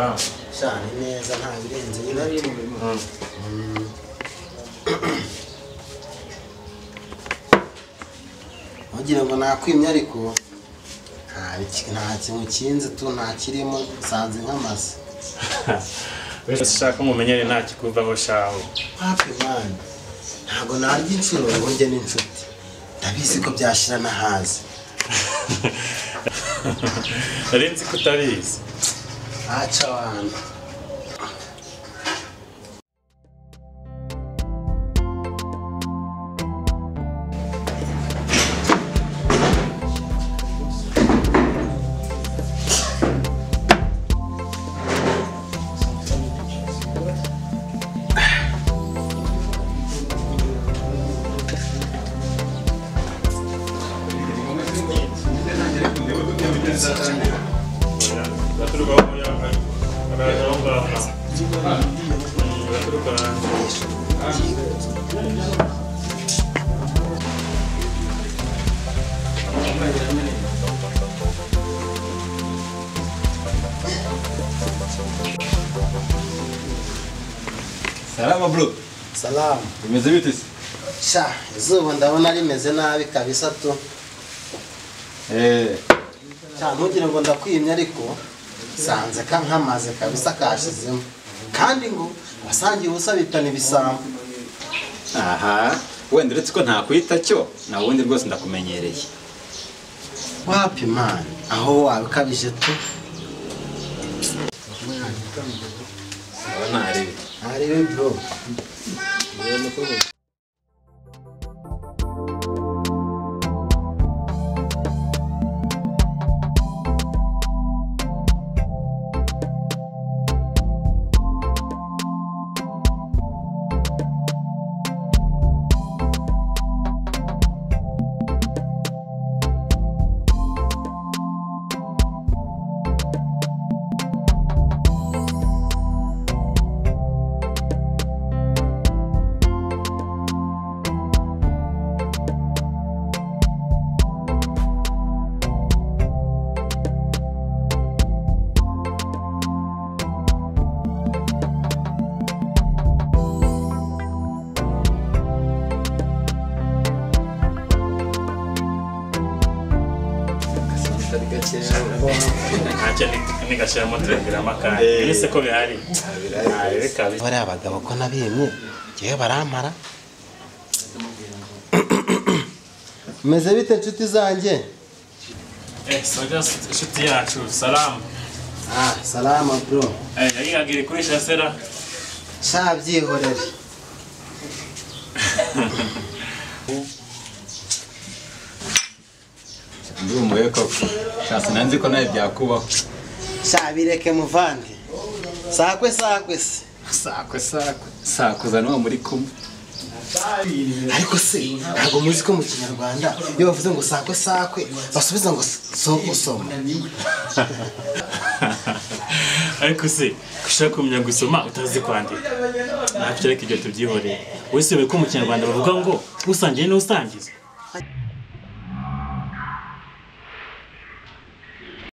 Salamu. Sha ni neza nta birenze nyine. Wagira ngo nakwimye ariko nta kintu kinze tu nta kirimo nsanze nk'amase. Wese ushaka umumenyere nta kikuvaho shaho. Happy man. Ntago narya inshuro ngo njye n'inshuti. Ndabizi ko byashira nahaze. Nari nzi ko utabizi. Acha wana. Salama bro. Salama. Bimeze bite se? Sha, izuba ndabona rimeze nabi kabisa tu. Sha ntugire ngo ndakwimye ariko sanze ka nkamaze kabisa kashizemo. Kandi ngo wasangiye ubusa bitana ibisambo. Aha, wenda uretse ko ntakwita cyo, na wundi rwose ndakumenyereye. Wapi man, aho wabikabije tu. Ntari bro. Ntacyo nigashyiramo turengeramo akandi. Ese ko bihari? Bariya abagabo ko nabimye ngewe barampara. Meze bite nshuti zanjye? Soja inshuti yacu, salamu. Ah, salama bro. Yayihagira ikurisha sera. Sha byihorere. Ndumuye koko. Sha sinanzi ko nawe byakubaho. Sha bireke muvandi. Sakwe sakwe se. Sakwe sakwe. Sakuza n'uwo muri kumwe. Ariko se ntabwo muzi ko mu Kinyarwanda iyo bavuze ngo sakwe sakwe basubiza ngo soko soma. Ariko se ushaka kumenya gusoma utazi kwandika. Ntacyo reka ibyo tubyihoreye. Wese ko mu Kinyarwanda bavuga ngo usangiye n'usangiza.